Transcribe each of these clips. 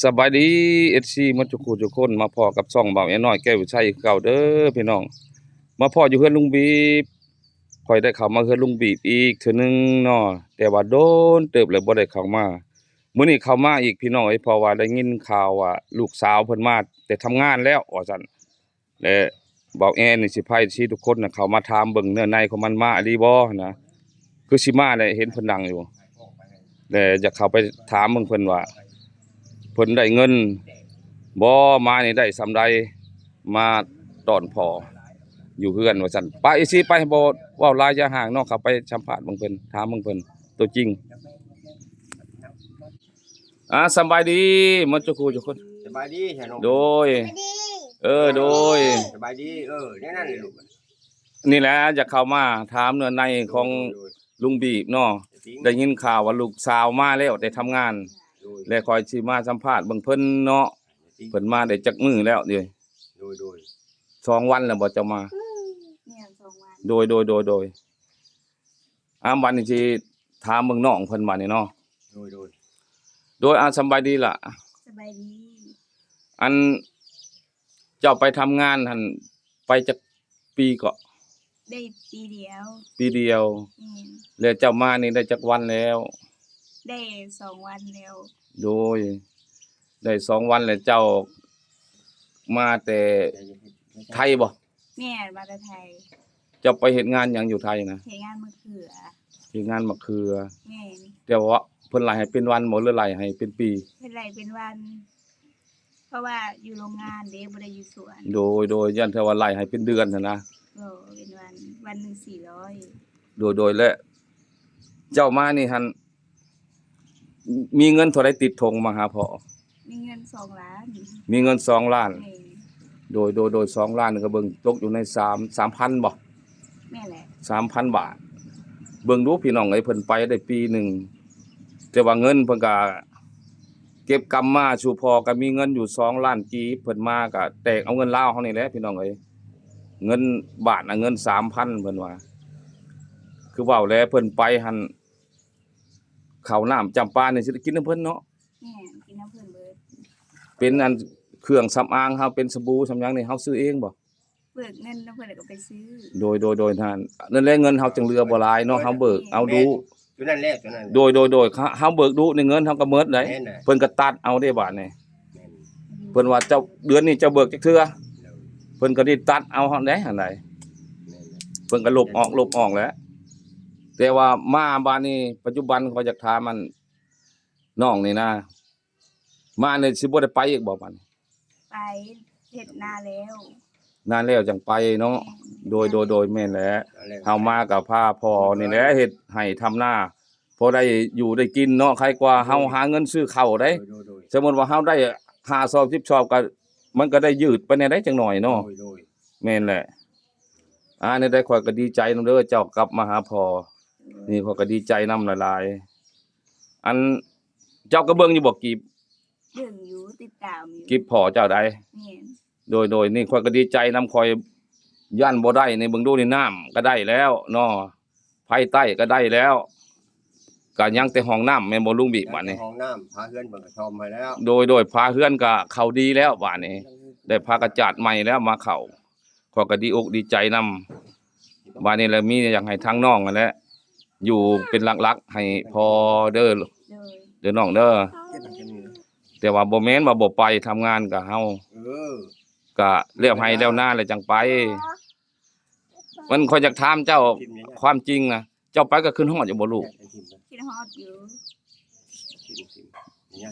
ສະບາຍດີ ເອັຟຊີ ໝົດທຸກຜູ້ທຸກຄົນ ມາພໍ້ກັບຊ່ອງບ່າວແອນ້ອຍແກ້ວວິໄຊຄືເກົ່າເດີພີ່ນ້ອງ. ມາພໍ້ຢູ່ເຮືອນລຸງບີບ ຂ້ອຍໄດ້ເຂົ້າມາເຮືອນລຸງບີບອີກເທື່ອໜຶ່ງເນາະ ແຕ່ວ່າໂດນເຕີບແລ້ວບໍ່ໄດ້ເຂົ້າມາ. ມື້ນີ້ເຂົ້າມາອີກພີ່ນ້ອງເອີຍ ເພາະວ່າໄດ້ຍິນຂ່າວວ່າລູກສາວເພິ່ນມາແຕ່ທຳງານແລ້ວວ່າຊັ້ນ. ແລະ ບ່າວແອນີ້ຊິພາເອັຟຊີທຸກຄົນນະ ເຂົ້າມາຖາມເບິ່ງເນື້ອໃນຂອງມັນມາອີ່ຫຼີບໍ່ຫັ້ນນະ ຄືຊິມາແຫຼະ ເຫັນເພິ່ນນັ່ງຢູ່ ແລະ ຢາກເຂົ້າໄປຖາມເບິ່ງເພິ່ນວ່າ ເພິ່ນໄດ້ເງິນບໍ່ ມານີ້ໄດ້ສ່ຳໃດ ມາຕ້ອນພໍ່ຢູ່ເຮືອນວ່າຊັ້ນ. ໄປເອັຟຊີ ໄປ ບໍ່ເວົ້າຫຼາຍຢ່າຫ່າງເນາະ ເຂົ້າໄປສຳພາດເບິ່ງເພິ່ນ ຖາມເບິ່ງເພິ່ນໂຕຈິງ. ອ່າ ສຳບາຍດີໝົດທຸກຜູ້ທຸກຄົນ. ສະບາຍດີຊະນ້ອງ. ໂດຍ ເອີ ໂດຍ ສະບາຍດີ. ເອີ ແນວນັ້ນແຫຼະລູກ ນີ້ແຫຼະ ຢາກເຂົ້າມາຖາມເນື້ອໃນຂອງ ໂດຍ ລຸງບີບເນາະ. ໄດ້ຍິນຂ່າວວ່າລູກສາວມາແລ້ວແຕ່ທຳງານ ໂດຍ ແລະ ຂ້ອຍຊິມາສຳພາດເບິ່ງເພິ່ນເນາະ. ເພິ່ນມາໄດ້ຈັກມື້ແລ້ວ? ໂດຍ ໂດຍ ໂດຍ ສອງວັນແລ້ວບໍ່ເຈົ້າມາ? ແມ່ນ ສອງວັນ. ໂດຍ ໂດຍ ໂດຍ ໂດຍ. ອ່າ ບັດນີ້ຊິຖາມເບິ່ງນ້ອງເພິ່ນບັດນີ້ເນາະ. ໂດຍ ໂດຍ ໂດຍ. ອ່າ ສຳບາຍດີລະ. ສະບາຍດີ. ອັນ ເຈົ້າໄປທຳງານຫັ້ນ ໄປຈັກປີເກາະ? ໄດ້ປີດຽວ. ປີດຽວ. ແມ່ນ. ແລ້ວເຈົ້າມານີ້ໄດ້ຈັກວັນແລ້ວ? ໄດ້ສອງວັນແລ້ວ. ໂດຍ ໄດ້ສອງວັນແລ້ວ. ເຈົ້າມາແຕ່ໄທບໍ່? ແມ່ນ ມາແຕ່ໄທ. ເຈົ້າໄປເຮັດງານຫຍັງຢູ່ໄທນະ? ເຮັດງານມະເຂືອ. ເຮັດງານມະເຂືອ. ແມ່ນ. ແຕ່ວ່າເພິ່ນໄລ່ໃຫ້ເປັນວັນບໍ່ ຫຼືໄລ່ໃຫ້ເປັນປີ? ເພິ່ນໄລ່ເປັນວັນ ເພາະວ່າຢູ່ໂຮງງານເດ້ ບໍ່ໄດ້ຢູ່ສວນ. ໂດຍ ໂດຍ ຢ້ານແຕ່ວ່າໄລ່ໃຫ້ເປັນເດືອນຫັ້ນນະ. ບໍ່ ເປັນວັນ ວັນໜຶ່ງສີ່ຮ້ອຍ. ໂດຍ ໂດຍ ແລະ ເຈົ້າມານີ້ຫັ້ນ ມີເງິນເທົ່າໃດຕິດຖົງມາຫາພໍ່? ມີເງິນສອງລ້ານ. ມີເງິນສອງລ້ານ. ແມ່ນ. ໂດຍ ໂດຍ ໂດຍ ສອງລ້ານນີ້ກໍເບິ່ງຕົກຢູ່ໃນສາມ ສາມພັນບໍ່? ແມ່ນແຫຼະ. ສາມພັນບາດ. ເບິ່ງດູພີ່ນ້ອງເອີຍ ເພິ່ນໄປໄດ້ປີໜຶ່ງ ແຕ່ວ່າເງິນເພິ່ນກໍເກັບກຳມາສູ່ພໍ່ກໍມີເງິນຢູ່ສອງລ້ານກີບ. ເພິ່ນມາກໍແຕກເອົາເງິນລາວເຮົານີ້ແຫຼະພີ່ນ້ອງເອີຍ. ເງິນບາດນະ ເງິນສາມພັນ ເພິ່ນວ່າ ຄືເວົ້າແຫຼະ ເພິ່ນໄປຫັ້ນ ເຂົ້ານ້ຳຈຳປານີ້ຊິໄດ້ກິນນຳເພິ່ນເນາະ. ແມ່ນ ກິນນຳເພິ່ນເບິດ. ເປັນອັນເຄື່ອງສຳອາງເຮົາ ເປັນສະບູສຳຫຍັງນີ້ ເຮົາຊື້ເອງບໍ່? ເບີກເງິນນຳເພິ່ນແລ້ວກໍໄປຊື້. ໂດຍ ໂດຍ ໂດຍ ນັ້ນ ນັ້ນແຫຼະ ເງິນເຮົາຈຶ່ງເຫຼືອບໍ່ຫຼາຍເນາະ. ເຮົາເບີກເອົາດຸ. ໂດຍ ໂດຍ ໂດຍ ເຮົາເບີກດຸນີ້ເງິນເຮົາກໍໝົດໄດ໋. ແມ່ນແຫຼະ. ເພິ່ນກໍຕັດເອົາເດ້ບາດນີ້. ແມ່ນ. ເພິ່ນວ່າ ເຈົ້າ ເດືອນນີ້ເຈົ້າເບີກຈັກເທື່ອ? ໂດຍ. ເພິ່ນກໍໄດ້ຕັດເອົາຫັ້ນໃດ໋ ຫັ້ນໃດ໋. ແມ່ນແຫຼະ. ເພິ່ນກໍລົບອອກ ລົບອອກແຫຼະ. ແຕ່ວ່າມາບາດນີ້ ປັດຈຸບັນຂ້ອຍຢາກຖາມອັນ ນ້ອງນີ້ນະ ມານີ້ຊິບໍ່ໄດ້ໄປອີກບໍ່ບັດນີ້? ໄປ ເຮັດນາແລ້ວ. ນາແລ້ວຈັ່ງໄປເນາະ. ແມ່ນ. ໂດຍ ໂດຍ ໂດຍ ແມ່ນແຫຼະ. ນາແລ້ວ ເຮົາມາກໍພາພໍ່ນີ້ແຫຼະ ເຮັດໄຮ່ທຳນາ ພໍໄດ້ຢູ່ໄດ້ກິນເນາະ ໄຄກວ່າເຮົາ ໂດຍ ຫາເງິນຊື້ເຂົ້າໄດ໋. ໂດຍ ໂດຍ ໂດຍ. ສົມມຸດວ່າເຮົາໄດ້ຫ້າຊອບ ສິບຊອບ ກໍ ມັນກໍໄດ້ຍືດໄປແດ່ໄດ໋ຈັກໜ້ອຍເນາະ. ໂດຍ ໂດຍ. ແມ່ນແຫຼະ. ອ່າ ແນວໃດຂ້ອຍກໍດີໃຈນຳເດີ ເຈົ້າກັບມາຫາພໍ່. ໂດຍ. ນີ້ຂ້ອຍກໍດີໃຈນຳຫຼາຍໆ. ອັນ ເຈົ້າກໍເບິ່ງຢູ່ບໍ່ ກີບ? ເບິ່ງຢູ່ ຕິດຕາມຢູ່ ກີບພໍ່ເຈົ້າໃດ໋. ແມ່ນ. ໂດຍ ໂດຍ ນີ້ຂ້ອຍກໍດີໃຈນຳ ຂ້ອຍຢ້ານບໍ່ໄດ້ນີ້ ເບິ່ງດູນີ້ ນ້ຳກໍໄດ້ແລ້ວເນາະ ໄຟໃຕ້ກໍໄດ້ແລ້ວ ກໍຍັງແຕ່ຫ້ອງນ້ຳແມ່ນບໍ່ລຸງບີບ ຍັງແຕ່ ບາດນີ້ ຫ້ອງນ້ຳ ຝາເຮືອນເພິ່ນກໍສ້ອມໃຫ້ແລ້ວ. ໂດຍ ໂດຍ ຝາເຮືອນກໍເຂົ້າດີແລ້ວບາດນີ້ ໄດ້ຝາກະຈາດໃໝ່ແລ້ວ ມາເຂົ້າ ຂ້ອຍກໍດີອົກດີໃຈນຳ. ບາດນີ້ແຫຼະ ມີຢາກໃຫ້ທາງນ້ອງຫັ້ນແຫຼະ ຢູ່ເປັນຫຼັກໆໃຫ້ພໍ່ເດີ ໂດຍ ເດີນ້ອງເດີ. ແຕ່ວ່າບໍ່ແມ່ນວ່າບໍ່ໄປທຳງານກັບເຮົາ ເອີ ກະແລ້ວໄຮ່ແລ້ວນາແລ້ວຈັ່ງໄປ. ມັນ ຂ້ອຍຢາກຖາມເຈົ້າ ຄວາມຈິງນະ ເຈົ້າໄປກໍຄິດຮອດຢູ່ບໍ່ລູກ? ຄິດຮອດຢູ່.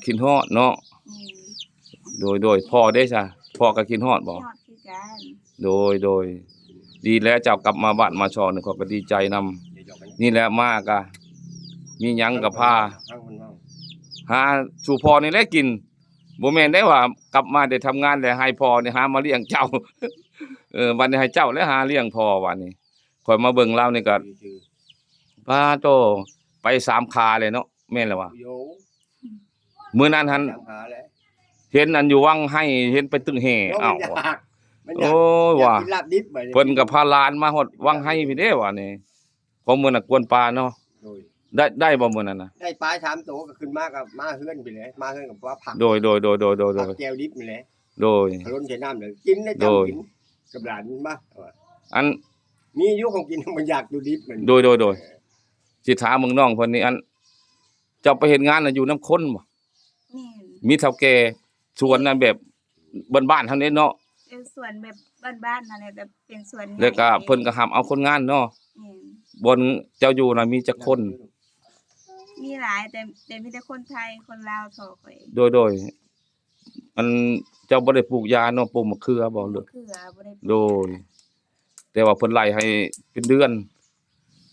ຄິດຮອດເນາະ. ອືມ. ໂດຍ ໂດຍ ພໍ່ເດ້ຊະ ພໍ່ກໍຄິດຮອດບໍ່? ຄິດຮອດຄືກັນ. ໂດຍ ໂດຍ ດີແລ້ວເຈົ້າກັບມາບ້ານມາຊ່ອງນີ້ ຂ້ອຍກໍດີໃຈນຳ. ນີ້ແຫຼະ ມາກໍມີຫຍັງກໍພາຫາສູ່ພໍ່ນີ້ແຫຼະກິນ. ບໍ່ແມ່ນໄດ້ວ່າກັບມາໄດ້ທຳງານແລ້ວໃຫ້ພໍ່ນີ້ຫາມາລ້ຽງເຈົ້າ. ເອີ ບັດນີ້ໃຫ້ເຈົ້າແຫຼະຫາລ້ຽງພໍ່ບັດນີ້. ຂ້ອຍມາເບິ່ງລາວນີ້ກໍ ປາໂຕ ໄປສາມຂາເລີຍເນາະ. ແມ່ນແລ້ວວະ ໂຍ ມື້ນັ້ນຫັ້ນ ສາມຂາແຫຼະ ເຫັນອັນຢູ່ວັງໄຮ ເຫັນໄປຕຶກແຮ່. ໂອ້ ເອົ້າ ມັນຢາກ ມັນຢາກ ໂອ້ຍ ຢາກ ວ່າ ກິນລາບດິບບັດນີ້ ເພິ່ນກໍພາຫຼານມາຮອດວັງໄຮພີ້ເດ້ວ່ານີ້ ຂອງມື້ນັ້ນກວນປ່າເນາະ. ໂດຍ. ໄດ້ ໄດ້ບໍ່ມື້ນັ້ນນະ? ໄດ້ປາສາມໂຕ ກໍຂຶ້ນມາກໍມາເຮືອນພີ້ແຫຼະ ມາເຮືອນກໍມາພັກ ໂດຍ ໂດຍ ໂດຍ ໂດຍ ໂດຍ ພັກແຈ່ວດິບນີ້ແຫຼະ ໂດຍ ເອົາລົງໃສ່ນ້ຳແລ້ວກິນໄດ້ ໂດຍ ຈຳກິນກັບຫຼານມາ ອັນ ມີຢູ່ຂອງກິນ ມັນຢາກຢູ່ດິບມັນ ໂດຍ ໂດຍ ໂດຍ ເອີ ຊິຖາມເບິ່ງນ້ອງເພິ່ນນີ້ ອັນ ເຈົ້າໄປເຮັດງານນະຢູ່ນຳຄົນບໍ່? ແມ່ນ ມີເຖົ້າແກ່ ສວນນັ້ນແບບບ້ານໆ ເຮົາເດ້ເນາະ ເປັນສວນແບບບ້ານໆ ນັ້ນແຫຼະ ແບບເປັນສວນໃຫຍ່ ແລ້ວກໍເພິ່ນກໍຮັບເອົາຄົນງານເນາະ ແມ່ນ ບ່ອນເຈົ້າຢູ່ນະມີຈັກຄົນ? ມີຫຼາຍ ແຕ່ ແຕ່ມີແຕ່ຄົນໄທ ຄົນລາວທໍ່ຂ້ອຍ ໂດຍ ໂດຍ ອັນ ເຈົ້າບໍ່ໄດ້ປູກຢາເນາະ ປູກໝາກເຂືອບໍ່? ປູກໝາກເຂືອ ບໍ່ໄດ້ປູກ ໂດຍ ແຕ່ວ່າເພິ່ນໄລ່ໃຫ້ເປັນເດືອນ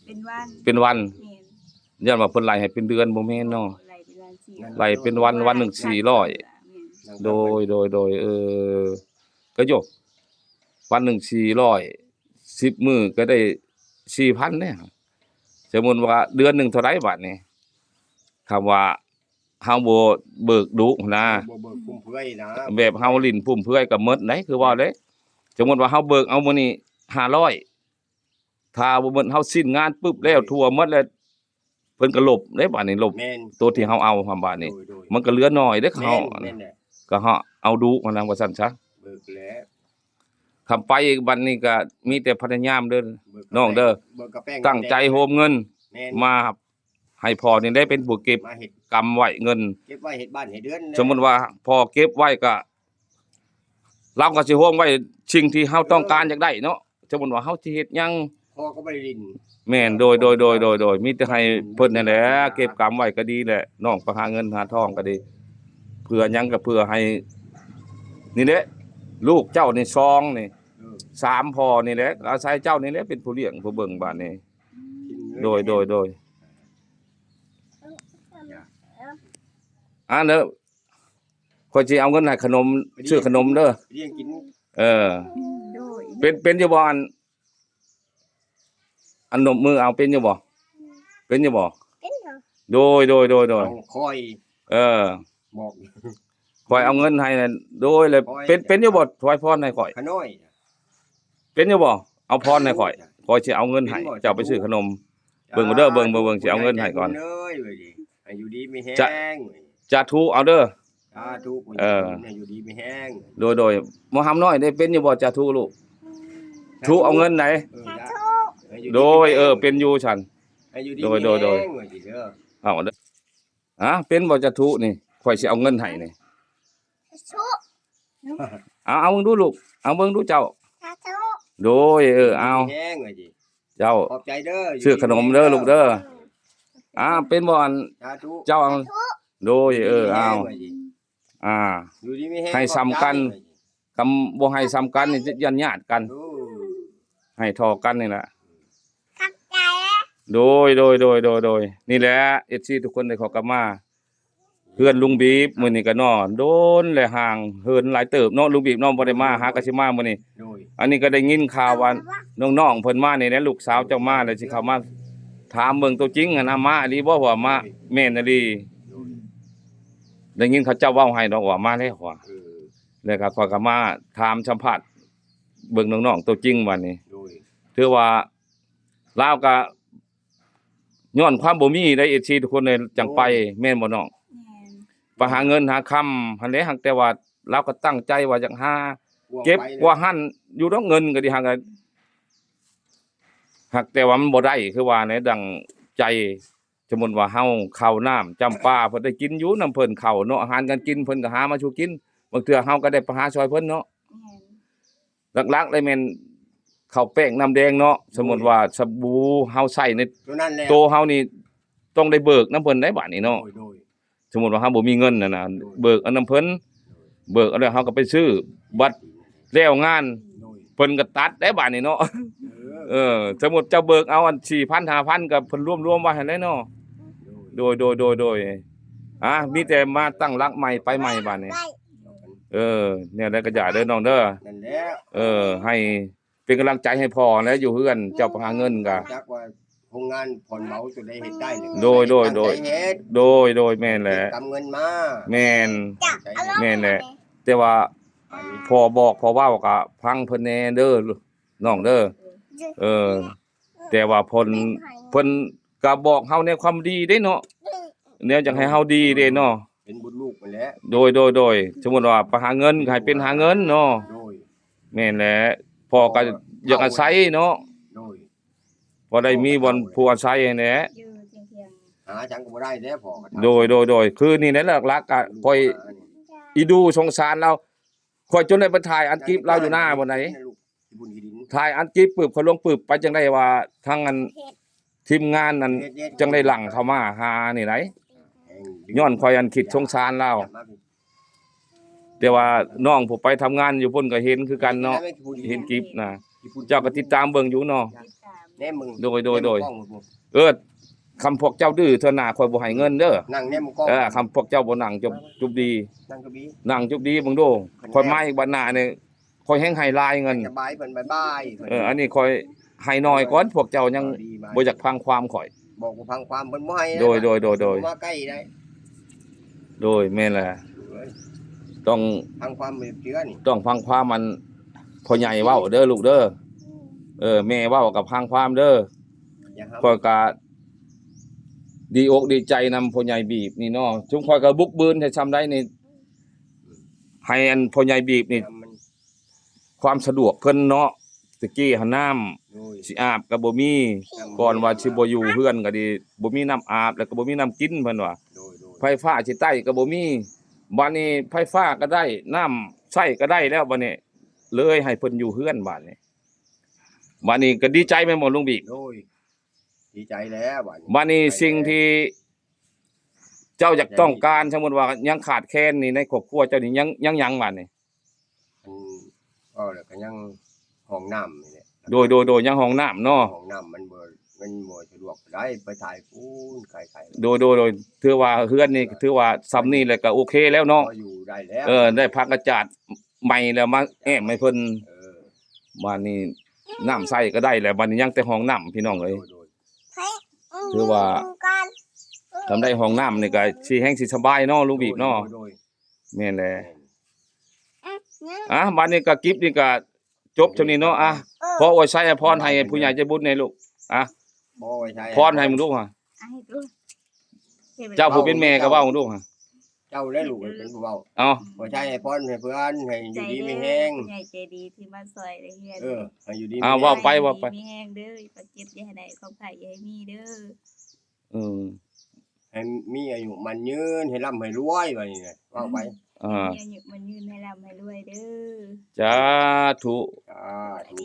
ເປັນວັນ ເປັນວັນ ແມ່ນ ຢ້ານວ່າເພິ່ນໄລ່ໃຫ້ເປັນເດືອນ ບໍ່ແມ່ນເນາະ ໄລ່ເປັນວັນ ວັນໜຶ່ງສີ່ຮ້ອຍ ແມ່ນ ໂດຍ ໂດຍ ໂດຍ ເອີ ກໍໂຍ ວັນໜຶ່ງສີ່ຮ້ອຍ ສິບມື້ກໍໄດ້ສີ່ພັນເດ້ ສົມມຸດວ່າເດືອນໜຶ່ງເທົ່າໃດບາດນີ້ ຄຳວ່າ ເຮົາບໍ່ເບີກດຸນະ ບໍ່ເບີກຟຸມເຟືອຍນະ ແບບເຮົາຫຼິ້ນຟຸມເຟືອຍກໍໝົດໄດ໋ ຄືວ່າເດ້ ສົມມຸດວ່າເຮົາເບີກເອົາມື້ນີ້ຫ້າຮ້ອຍ ຖ້າບໍ່ໝົດເຮົາສິ້ນງານປຶບແລ້ວ ໂດຍ ທົ່ວໝົດແລ້ວ ເພິ່ນກໍລົບເດ້ ບາດນີ້ລົບ ແມ່ນ ໂຕທີ່ເຮົາເອົາຫັ້ນ ບາດນີ້ ໂດຍ ໂດຍ ມັນກໍເຫຼືອໜ້ອຍເດ້ ເຮົາ ແມ່ນແຫຼະ ກໍເຮົາເອົາດຸຫັ້ນນະ ວ່າຊັ້ນຊະ ເບີກແລ້ວ ຄຳໄປອີກບັດນີ້ກໍມີແຕ່ພະຍາຍາມເດີ ເບີກ ນ້ອງເດີ ເບີກກະແປ້ງ ຕັ້ງໃຈໂຮມເງິນ ແມ່ນ ມາ ໃຫ້ພໍ່ນີ້ແຫຼະເປັນຜູ້ເກັບ ມາເຮັດ ກຳໄວ້ເງິນ ເກັບໄວ້ເຮັດບ້ານເຮັດເຮືອນ ສົມມຸດວ່າພໍ່ເກັບໄວ້ກະ ລາວກໍຊິໂຮມໄວ້ສິ່ງທີ່ເຮົາຕ້ອງການ ເອີ ຢາກໄດ້ເນາະ ສົມມຸດວ່າເຮົາຊິເຮັດຫຍັງ ພໍ່ກໍບໍ່ໄດ້ຫຼິ້ນ ແມ່ນ ໂດຍ ໂດຍ ໂດຍ ໂດຍ ມີແຕ່ໃຫ້ເພິ່ນນັ້ນແຫຼະ ເກັບກຳໄວ້ກໍດີແຫຼະ ນ້ອງໄປຫາເງິນຫາທອງກໍດີ ເພື່ອຫຍັງກໍເພື່ອໃຫ້ ນີ້ແຫຼະ ລູກເຈົ້ານີ້ສອງນີ້ ເອີ ສາມ ພໍ່ນີ້ແຫຼະ ອາໄສເຈົ້ານີ້ແຫຼະເປັນຜູ້ລ້ຽງຜູ້ເບິ່ງບາດນີ້ ໂດຍ ໂດຍ ໂດຍ ອ່າ ເດີ ຂ້ອຍຊິເອົາເງິນໃຫ້ຂະໜົມ ຊື້ຂະໜົມເດີ ລ້ຽງກິນ ເອີ ໂດຍ ເປັນ ເປັນຢູ່ບໍ່ ອັນ ອັນນົບມືເອົາເປັນຢູ່ບໍ່? ເປັນຢູ່ບໍ່? ເປັນຢູ່ ໂດຍ ໂດຍ ໂດຍ ໂດຍ ເອົາຂ້ອຍ ເອີ ບອກ ຂ້ອຍເອົາເງິນໃຫ້ນັ້ນ ໂດຍ ແລ້ວ ຂ້ອຍ ເປັນ ເປັນຢູ່ບໍ່? ຖວາຍພອນໃຫ້ຂ້ອຍ ຂະນ້ອຍ ເປັນຢູ່ບໍ່? ເອົາພອນໃຫ້ຂ້ອຍ ຂ້ອຍຊິເອົາເງິນໃຫ້ ເປັນບໍ່? ເຈົ້າໄປຊື້ຂະໜົມ ເບິ່ງເດີ ເບິ່ງ ເບິ່ງ ເບິ່ງ ຊິເອົາເງິນໃຫ້ກ່ອນ ເອີຍ ເອີຍ ໃຫ້ຢູ່ດີມີແຮງ ສາທຸ ເອົາເດີ ສາທຸ ເອີ ໃຫ້ຢູ່ດີມີແຮງ ໂດຍ ໂດຍ ໝໍຮຳນ້ອຍໄດ້ເປັນຢູ່ບໍ່? ສາທຸລູກ ທຸເອົາເງິນໃດ ເອີ ສາທຸ ໂດຍ ເອີ ເປັນຢູ່ຊັ້ນ ໃຫ້ຢູ່ດີ ໂດຍ ມີແຮງ ໂດຍ ໂດຍ ເອີ ເອົາເດີ ອາ ເປັນບໍ່? ສາທຸນີ້ ຂ້ອຍຊິເອົາເງິນໃຫ້ນີ້ ສາທຸ ເອົາ ເອົາເບິ່ງດູລູກ ເອົາເບິ່ງດູເຈົ້າ ສາທຸ ໂດຍ ເອີ ເອົາ ມີແຮງວ່າຊິ ເຈົ້າ ຂອບໃຈເດີ ຊື້ຂະໜົມເດີລູກເດີ ອາ ເປັນບໍ່? ອັນ ສາທຸ ເຈົ້າເອົາ ສາທຸ ໂດຍ ເອີ ເອົາ ຢູ່ດີມີແຮງວ່າຊິ ອາ ຢູ່ດີມີແຮງ ໃຫ້ສ່ຳກັນ ຂອບໃຈວ່າຊິ ຄຳບໍ່ໃຫ້ສ່ຳກັນນີ້ ຢ້ານຍາດກັນ ໂອ້ ໃຫ້ທໍ່ກັນນີ້ລະ ຂອບໃຈ ໂດຍ ໂດຍ ໂດຍ ໂດຍ ໂດຍ ນີ້ແຫຼະ ເອັຟຊີ ທຸກຄົນ ໄດ້ຂໍກັບມາ ເຮືອນລຸງບີບ ມື້ນີ້ກໍເນາະ ໂດນແລ້ວຫ່າງເຫີນຫຼາຍເຕີບເນາະ ລຸງບີບເນາະ ບໍ່ໄດ້ມາ ຫາກໍຊິມາມື້ນີ້ ໂດຍ ອັນນີ້ກໍໄດ້ຍິນຂ່າວວ່າ ນ້ອງໆເພິ່ນມານີ້ແຫຼະ ລູກສາວເຈົ້າມາແລ້ວ ຊິເຂົ້າມາຖາມເບິ່ງຕົວຈິງຫັ້ນນະ ມາອີ່ຫຼີບໍ່ ວ່າມາ ໂດຍ ແມ່ນອີ່ຫຼີ ໂດຍ ໄດ້ຍິນເຂົາເຈົ້າເວົ້າໃຫ້ດອກວ່າມາແລ້ວວ່າ ເອີ ແລ້ວກໍຂ້ອຍກໍມາຖາມສຳພາດເບິ່ງນ້ອງໆຕົວຈິງບັດນີ້ ໂດຍ ຖືວ່າ ລາວກະຍ້ອນຄວາມບໍ່ມີໄດ໋ ເອັຟຊີ ທຸກຄົນເອີຍ ຈັ່ງໄປ ໂອ້ຍ ແມ່ນບໍ່ນ້ອງ? ແມ່ນ ໄປຫາເງິນຫາຄຳຫັ້ນແຫຼະ ຫາກແຕ່ວ່າລາວກໍຕັ້ງໃຈວ່າຢາກຫາ ກວມ ເກັບ ໄປ ກວາຫັ້ນຢູ່ດອກ ເງິນກໍດີ ຫາກ ຫາກແຕ່ວ່າມັນບໍ່ໄດ້ຄືວ່າໃນດັ່ງໃຈ ສົມມຸດວ່າເຮົາເຂົ້ານ້ຳຈຳປາ ເພິ່ນໄດ້ກິນຢູ່ນຳເພິ່ນ ເຂົ້າເນາະ ອາຫານການກິນ ເພິ່ນກໍຫາມາສູ່ກິນ ບາງເທື່ອເຮົາກໍໄດ້ໄປຫາຊ່ອຍເພິ່ນເນາະ ແມ່ນ ຫຼັກໆເລີຍແມ່ນເຂົ້າແປ້ງນ້ຳແດງເນາະ ໂດຍ ສົມມຸດວ່າສະບູເຮົາໃຊ້ໃນ ໂຕນັ້ນແຫຼະ ໂຕເຮົານີ້ຕ້ອງໄດ້ເບີກນຳເພິ່ນໄດ໋ບາດນີ້ເນາະ ໂດຍ ໂດຍ ສົມມຸດວ່າເຮົາບໍ່ມີເງິນຫັ້ນນະ ໂດຍ ເບີກເອົານຳເພິ່ນ ໂດຍ ເບີກເອົາແລ້ວເຮົາກໍໄປຊື້ ບັດແລ້ວງານ ໂດຍ ເພິ່ນກໍຕັດໄດ໋ບາດນີ້ເນາະ ເອີ ເອີ ສົມມຸດເຈົ້າເບີກເອົາອັນສີ່ພັນ ຫ້າພັນ ກໍເພິ່ນລວມໆໄວ້ຫັ້ນແຫຼະເນາະ ໂດຍ ໂດຍ ໂດຍ ໂດຍ ໂດຍ ອ່າ ມີແຕ່ມາຕັ້ງຫຼັກໃໝ່ໄປໃໝ່ບາດນີ້ ເອີ ແນວໃດກໍຢ່າເດີນ້ອງເດີ ນັ້ນແຫຼະ ເອີ ໃຫ້ເປັນກຳລັງໃຈໃຫ້ພໍ່ແຫຼະ ຢູ່ເຮືອນເຈົ້າໄປຫາເງິນກະ ຈັກວ່າໂຮງງານຜ່ອນເໝົາຕົວໃດເຮັດໄດ້ ໂດຍ ໂດຍ ໂດຍ ເຮັດ ໂດຍ ໂດຍ ແມ່ນແຫຼະ ເກັບກຳເງິນມາ ແມ່ນ ໃຈເຮັດ ແມ່ນແຫຼະ ແຕ່ວ່າພໍ່ບອກພໍ່ເວົ້າກະຟັງເພິ່ນແດ່ເດີ ນ້ອງເດີ ເອີ ແຕ່ວ່າເພິ່ນ ເພິ່ນ ກໍບອກເຮົາແນວຄວາມດີເດ້ເນາະ ແນວຢາກໃຫ້ເຮົາດີເດ້ເນາະ. ເປັນບຸດລູກນັ້ນແຫຼະ. ໂດຍ ໂດຍ ໂດຍ ສົມມຸດວ່າໄປຫາເງິນກໍໃຫ້ເປັນຫາເງິນເນາະ. ໂດຍ ແມ່ນແຫຼະ ພໍ່ກໍຢາກອາໄສເນາະ. ໂດຍ ພໍໄດ້ມີບ່ອນຜູ້ອາໄສຫັ້ນແຫຼະ. ຢູ່ທຽງໆ ຫາຫຍັງກໍບໍ່ໄດ້ແຫຼະ ພໍ່ກໍ. ໂດຍ ໂດຍ ໂດຍ ຄືນີ້ແຫຼະ ຫຼັກໆກໍຂ້ອຍອີດູສົງສານລາວ. ຂ້ອຍຈົນໄດ້ໄປຖ່າຍອັດຄລິບລາວຢູ່ນາພຸ້ນໃດ໋. ຖ່າຍອັດຄລິບປຶບ ຂ້ອຍລົງປຶບ ໄປຈັ່ງໃດວ່າທາງອັນ ທີມງານນັ້ນຈັ່ງໄດ້ຫຼັ່ງເຂົ້າມາຫານີ້ໃດ໋. ຍ້ອນຂ້ອຍອັນຄິດສົງສານລາວ ແຕ່ວ່ານ້ອງຜູ້ໄປທຳງານຢູ່ພຸ້ນກໍເຫັນຄືກັນເນາະ ເຫັນຄລິບນະ. ເຈົ້າກໍຕິດຕາມເບິ່ງຢູ່ເນາະ. ໂດຍ ໂດຍ ໂດຍ ເອີ ຄຳພວກເຈົ້າດື້ເທື່ອໜ້າຂ້ອຍບໍ່ໃຫ້ເງິນເດີ. ເອີ ຄຳພວກເຈົ້າບໍ່ນັ່ງຈຸບ ຈຸບດີ ນັ່ງຈຸບດີເບິ່ງດູ. ຂ້ອຍມາອີກບັດໜ້ານີ້ ຂ້ອຍແຮ່ງໃຫ້ຫຼາຍເງິນ. ສະບາຍເພິ່ນ ບາຍບາຍເພິ່ນ. ເອີ ອັນນີ້ຂ້ອຍໃຫ້ໜ້ອຍກ່ອນ ພວກເຈົ້າຍັງບໍ່ຢາກຟັງຄວາມຂ້ອຍ. ບອກບໍ່ຟັງຄວາມເພິ່ນບໍ່ໃຫ້. ໂດຍ ໂດຍ ໂດຍ ໂດຍ ມາໃກ້ໄດ້. ໂດຍ ແມ່ນແຫຼະ ຕ້ອງຟັງຄວາມເທື່ອນີ້ ຕ້ອງຟັງຄວາມອັນພໍ່ໃຫຍ່ເວົ້າເດີລູກເດີ. ເອີ ແມ່ເວົ້າກໍຟັງຄວາມເດີ. ຂ້ອຍກໍດີອົກດີໃຈນຳພໍ່ໃຫຍ່ບີບນີ້ເນາະ. ຊຸມຂ້ອຍກໍບຸກບືນແທ້ຊ່ຳໃດນີ້ ໃຫ້ອັນພໍ່ໃຫຍ່ບີບນີ້ ຄວາມສະດວກເພິ່ນເນາະ. ແຕ່ກີ້ຫັ້ນນ້ຳ ໂດຍ ຊິອາບກໍບໍ່ມີ ກ່ອນວ່າຊິບໍ່ຢູ່ເຮືອນກໍດີ ບໍ່ມີນ້ຳອາບ ແລ້ວກໍບໍ່ມີນ້ຳກິນເພິ່ນວ່າ. ໂດຍ ໂດຍ ໄຟຟ້າຊິໄຕ້ກໍບໍ່ມີ. ບັດນີ້ໄຟຟ້າກໍໄດ້ ນ້ຳໃຊ້ກໍໄດ້ແລ້ວ ບັດນີ້ເລີຍໃຫ້ເພິ່ນຢູ່ເຮືອນ ບັດນີ້ ບັດນີ້ກໍດີໃຈແມ່ນບໍ່ລຸງບີບ? ໂດຍ ດີໃຈແລ້ວບັດນີ້. ບັດນີ້ສິ່ງທີ່ເຈົ້າຢາກຕ້ອງການ ສົມມຸດວ່າຍັງຂາດແຄນນີ້ ໃນຄອບຄົວເຈົ້ານີ້ຍັງ ຍັງຫຍັງບັດນີ້? ອັນ ເວົ້າແລ້ວກໍຍັງຫ້ອງນ້ຳນີ້ແຫຼະ. ໂດຍ ໂດຍ ໂດຍ ຍັງຫ້ອງນ້ຳເນາະ. ຫ້ອງນ້ຳມັນບໍ່ ມັນບໍ່ສະດວກປານໃດ ໄປຖ່າຍພຸ້ນໄກໆ. ໂດຍ ໂດຍ ໂດຍ ຖືວ່າເຮືອນນີ້ຖືວ່າຊ່ຳນີ້ແຫຼະກໍໂອເຄແລ້ວເນາະ ພໍຢູ່ໄດ້ແລ້ວ. ເອີ ໄດ້ຜ້າກະຈາດໃໝ່ແລ້ວມາແອ້ມໃຫ້ເພິ່ນ. ເອີ ບາດນີ້ນ້ຳໃຊ້ກໍໄດ້ແລ້ວ ບາດນີ້ຍັງແຕ່ຫ້ອງນ້ຳພີ່ນ້ອງເອີຍ. ໂດຍ ໂດຍ ຖືວ່າ ອືມ ຄັນໄດ້ຫ້ອງນ້ຳນີ້ກໍຊິແຮ່ງຊິສະບາຍເນາະ ລຸງບີບເນາະ. ໂດຍ ໂດຍ ໂດຍ ແມ່ນແຫຼະ. ແມ່ນ ອ່ະ ບັດນີ້ກໍຄລິບນີ້ກໍຈົບເທົ່ານີ້ເນາະ. ອ່ະ ເອີ ຂໍອວຍໄຊອວຍພອນໃຫ້ຜູ້ໃຫຍ່ໃຈບຸນແດ່ລູກ. ອ່ະ ຂໍອວຍໄຊ ພອນໃຫ້ມຶງລູກຫະ. ອ່ະ ໃຫ້ດູ ເຈົ້າຜູ້ເປັນແມ່ກໍເວົ້າລູກຫະ. ເຈົ້າແຫຼະລູກເປັນຜູ້ເວົ້າ. ເອົາ ອືມ ອວຍໄຊອວຍພອນໃຫ້ເພິ່ນ ໃຫ້ຢູ່ດີມີແຮງ. ຂອບໃຈເດີ ຜູ້ໃຫຍ່ໃຈດີທີ່ມາຊ່ອຍເຮືອນ. ເອີ ໃຫ້ຢູ່ດີມີແຮງ. ເອົາ ເວົ້າໄປ ເວົ້າໄປ. ມີແຮງເດີ ບາດເຈັບຢ່າໃຫ້ໄດ້ ຄວາມໄຂ້ຢ່າໃຫ້ມີເດີ. ເອີ ໃຫ້ມີອາຍຸໝັ້ນຍືນ ໃຫ້ລ່ຳໃຫ້ລວຍ ວ່ານີ້ແຫຼະ ເວົ້າໄປ. ອ່າ ໃຫ້ມີອາຍຸໝັ້ນຍືນ ໃຫ້ລ່ຳໃຫ້ລວຍເດີ. ສາທຸ ສາທຸ.